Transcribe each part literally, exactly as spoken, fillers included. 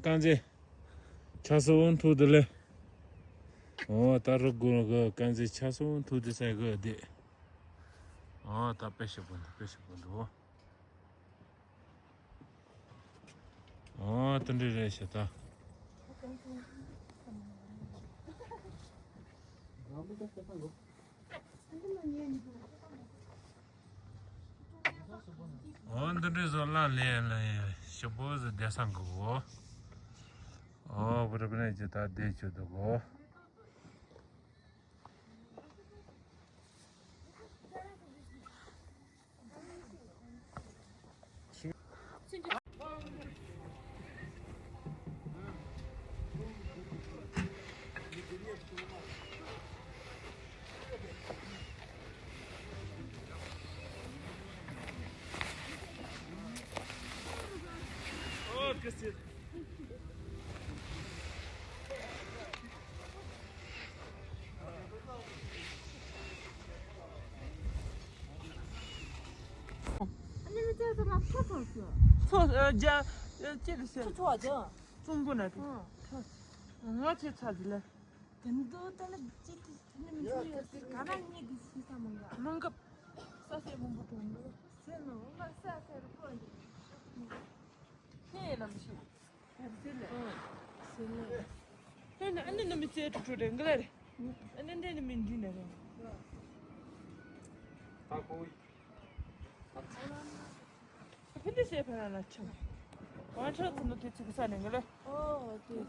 རྐང་རྗེས་ཆ་སོང་ཐུག་དེ་ལས། འོ་ད་རུ་གུ་གུ་རྐང་རྗེས་ཆ་སོང་ཐུག་དེ་ས་གུ་དེ། འོ་ད་དཔེ་ཞིག་པོ་འདུག་དཔེ་ཞིག་པོ་འདུག་འོ་དེ་འདྲ་རེད་ཤག་ད། འོ་འདི་འདྲའི་བཟོ་ལ་ལས་ལ་ཞིབ་པོ་ཟིག་བསྡད་ས་འགུག་གོ། འོ་བུ་རབ་ནས་ཇི་ལྟར་བསྡད་བཅུག་འདུག་གོ། ཚོ་རྒྱ་ཅི་རེད་ཟེར། ཚོ་ཆོག་ཅང་། ཙུང་གོ་ན་དེ། ང་ཚོའི་ཚ་དེ་ལ། དེ་འདུག་ད་ལ་ཅི་ཐུབ་ཐུབ་ནི་མི་ཚོ་ཡོད་ཟེར་ག་རང་ཉིད་ཀྱི་ཤི་ས་མང་ག། མང་ག། ས་སེ་མང་པོ་གྲོང་གི། ཟེར་ནོ་ང་ས་སེ་རུ་པོ་འདི་ཤོག་ནི། ཁྱེད་ལམ་ཤི། ཟེར་ལེ། ཟེར་ལེ། ཧེ་ན་ཨ་ནི་ནི་མི་ཚེ་ཀྲུ་ཀྲུ་རེ་འགི་ལ་རེ། ཨ་ནི་འདྲེ་ནི་མི་འདི་ནི་རེ། ད་ཁོ་བོ། ཕི་འདི་སེ་ཕ་ར་ན་ཆུ། ཝང་ཁྲ་ཚུ་ནུ་དུས་ཚིགས་ས་ནས་ངེ་ལེ། ཨོ་དུས།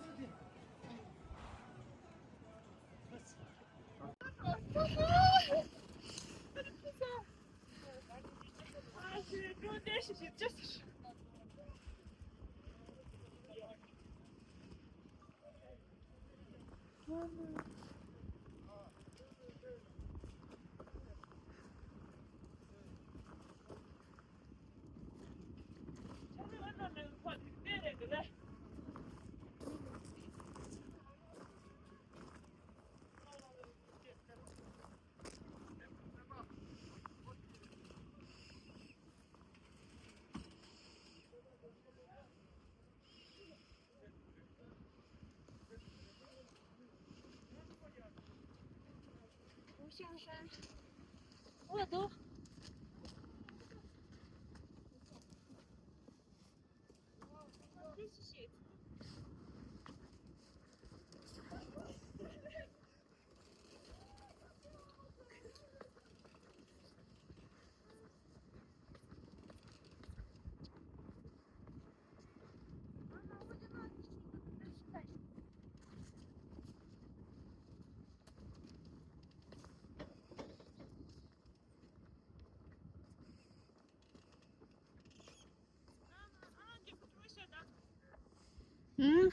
ཨུམ།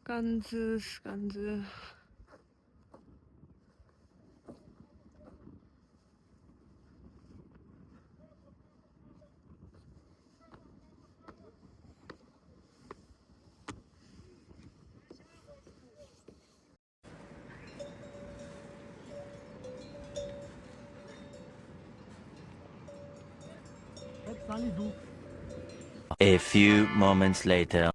རྐང་རྩེད་རྐང་རྩེད། A few moments later.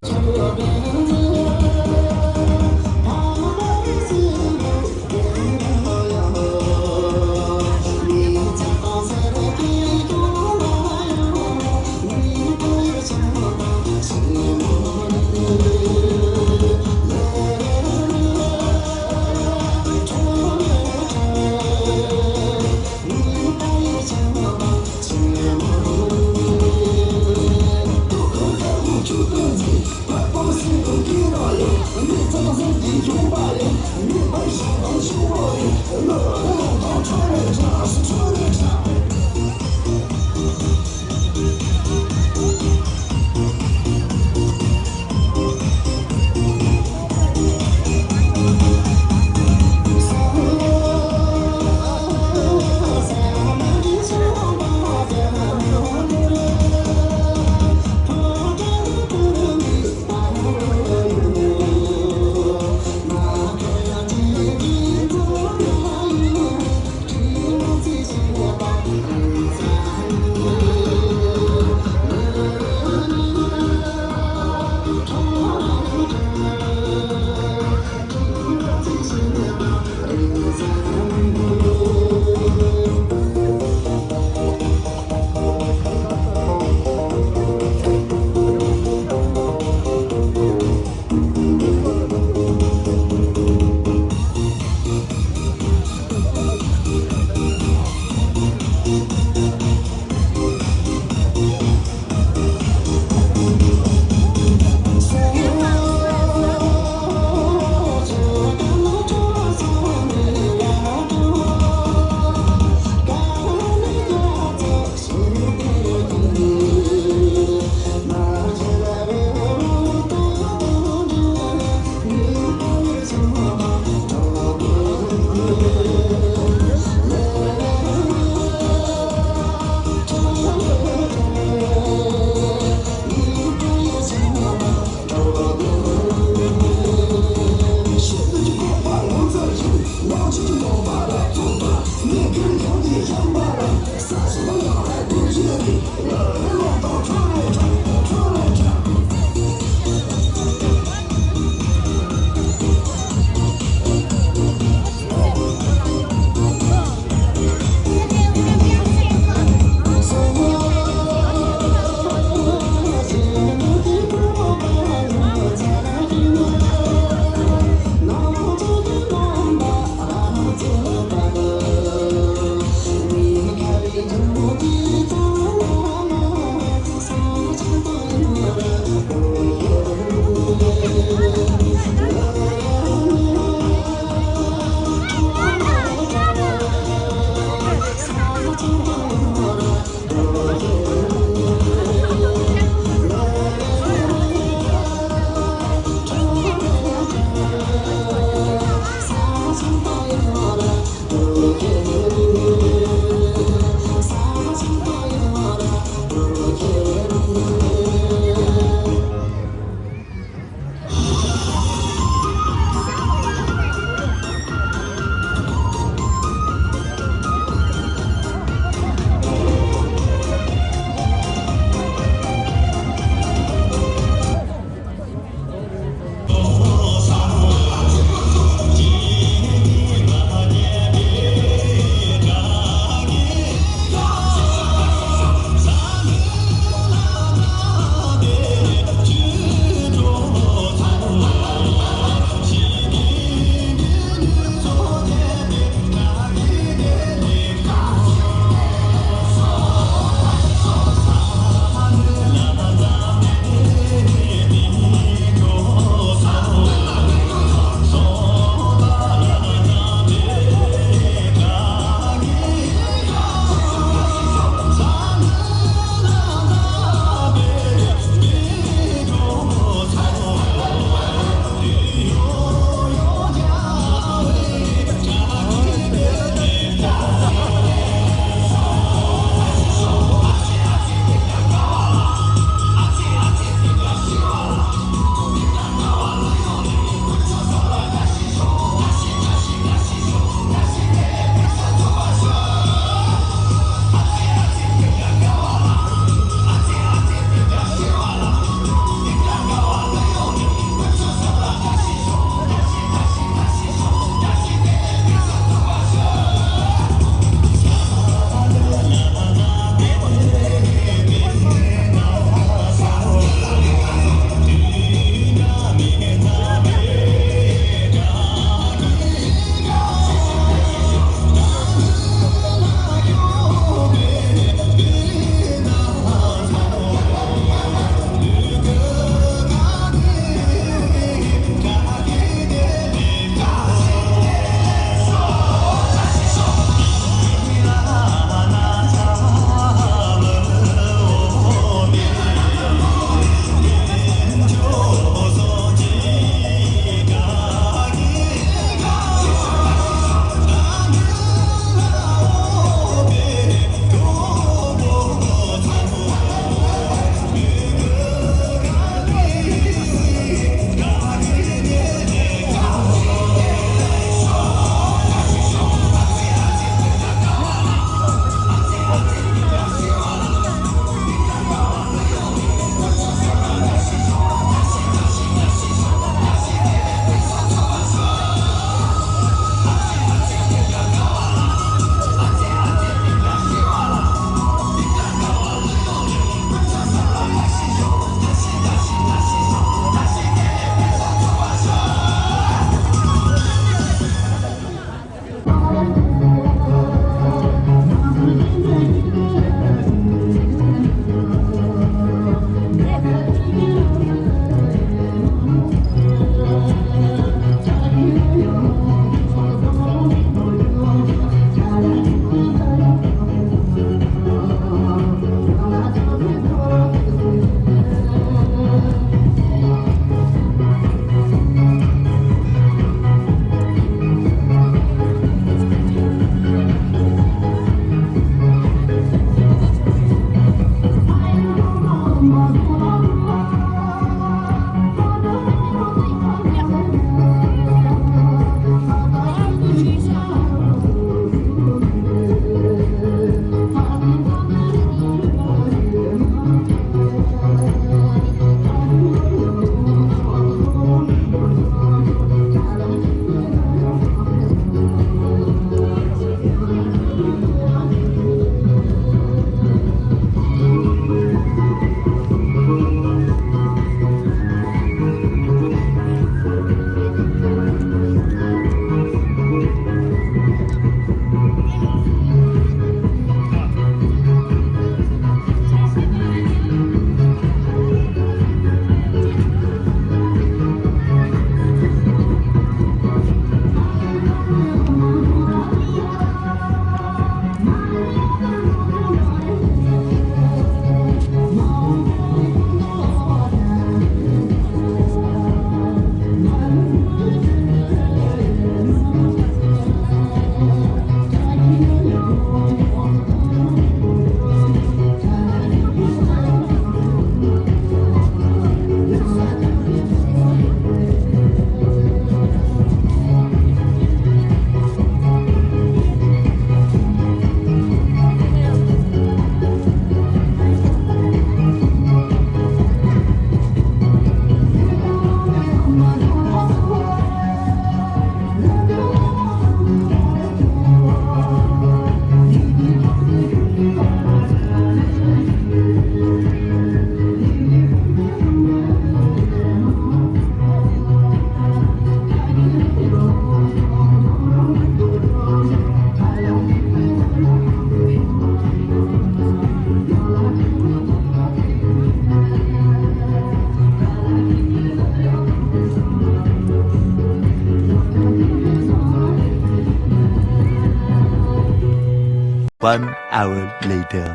One hour later.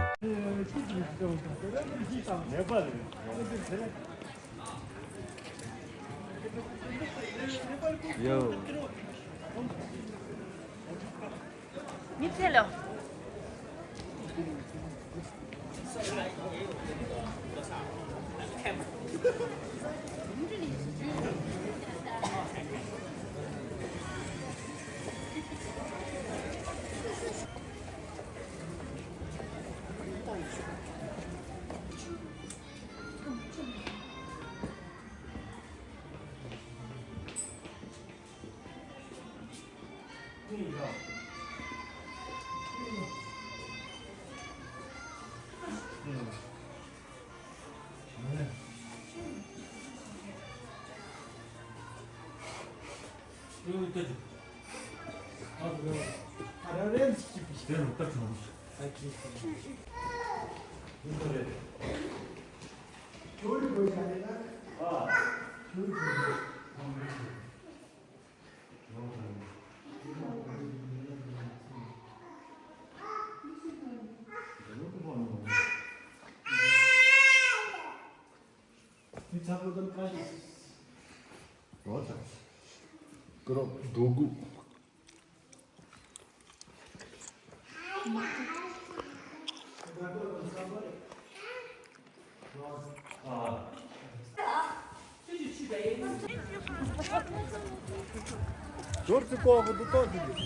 Yo. ཀི་རོ་རྡོ་གུ། ཞོར་ཙི་ཀོ་གི་འདུག་ཏོ་ཅི་འདུག་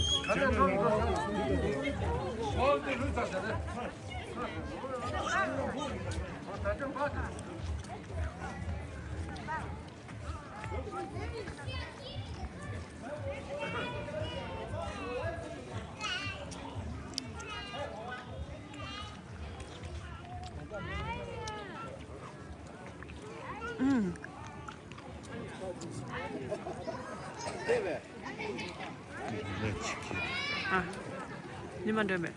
ཨ། ཉི་མ་འདྲ་མེད།